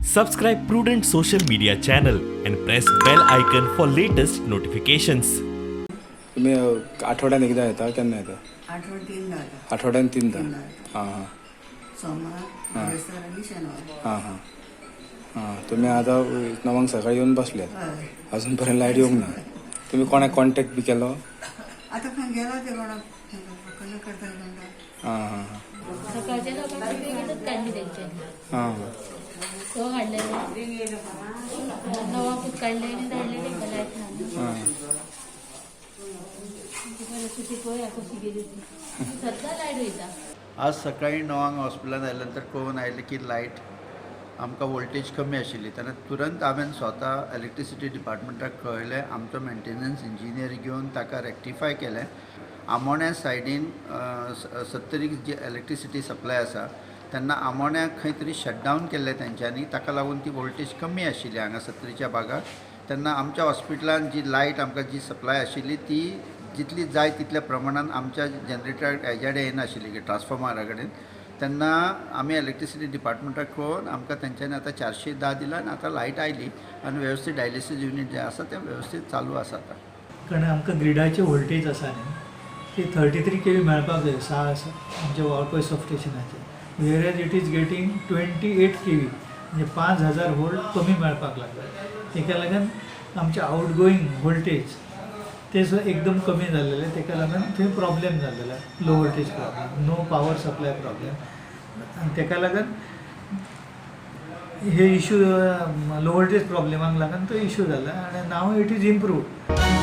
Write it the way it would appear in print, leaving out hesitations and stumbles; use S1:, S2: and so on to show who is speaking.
S1: Subscribe Prudent social media channel and press bell icon for latest notifications.
S2: तुमी आठवड्यान एकदा येता, केन्ना येता?
S3: आठवण तीनदा येता.
S2: आठवड्यान तीनदा?
S3: तीनदा.
S2: हां हां
S3: सोमार, बिरेस्तार आनी शेनवार.
S2: हां हां हां तुमी आतां 9 सकाळी येवन बसल्यात?
S3: हय.
S2: अजून पर्यंत लायट येवंक ना. तुमी कोणाक कॉन्टेक्ट बी केलो?
S3: आतां खंय गेला ते कोणाक कनेक्ट करता म्हणटा.
S2: हां हां हां
S4: सकाळच्या लोकांनी बेगीनच काडली तेंच्यांनी.
S2: हां
S4: तो हाडलेले 9 कूच काडले आनी धाडले तेंकां, लायट ना.
S2: हां
S4: परिस्थिती पळया कशी गेली ती. सद्दां लायट वयता.
S5: आज सकाळी 9 हॉस्पिटलांत आयल्या नंतर कळून आयलें की लायट आमकां वोल्टेज कमी आशिल्ली. तेन्ना तुरंत हांवें स्वता इलेक्ट्रिसिटी डिपार्टमेंटाक कळयलें. आमचो मेंटेनन्स इंजिनियर घेवन ताका रेक्टिफाय केलें. आमोण्या सायडीन सत्तरीक जी इलेक्ट्रिसिटी सप्लाय आसा, तेन्ना आमोण्याक खंय तरी शटडावन केल्लें तेंच्यांनी. ताका लागून ती वोल्टेज कमी आशिल्ली हांगा सत्तरीच्या भागाक. तेन्ना आमच्या हॉस्पिटलान जी लायट आमकां जी सप्लाय आशिल्ली, ती जितली जाय तितल्या प्रमाणान आमच्या जनरेटर हेज्या कडेन येनाशिल्ली, ट्रान्सफॉर्मरा कडेन. तेन्ना आमी इलेक्ट्रिसिटी डिपार्टमेंटाक कळोवन आमकां तेंच्यांनी आतां 410 दिला आनी आतां लायट आयली आनी वेवस्थीत डायलिसीस युनीट जें आसा तें वेवस्थीत चालू आसा आतां.
S6: कारण आमकां ग्रिडाची वोल्टेज आसा न्ही, ती 33 केवी मेळपाक जाय सा आमच्या Valpoi सबस्टेशनाचेर, whereas it is getting 28 KV, म्हणजे 5000 वोल्ट कमी मेळपाक लागला. तेका लागून आमचे आउटगोईंग वोल्टेज ते सुद्दां एकदम कमी जाल्लेले. तेका लागून थंय प्रॉब्लेम जाल्लेले, low voltage problem, no power supply problem. आनी तेका लागून हे इशू, लो वोल्टेज प्रॉब्लेमाक लागून तो इशू जाला आनी now it is improve.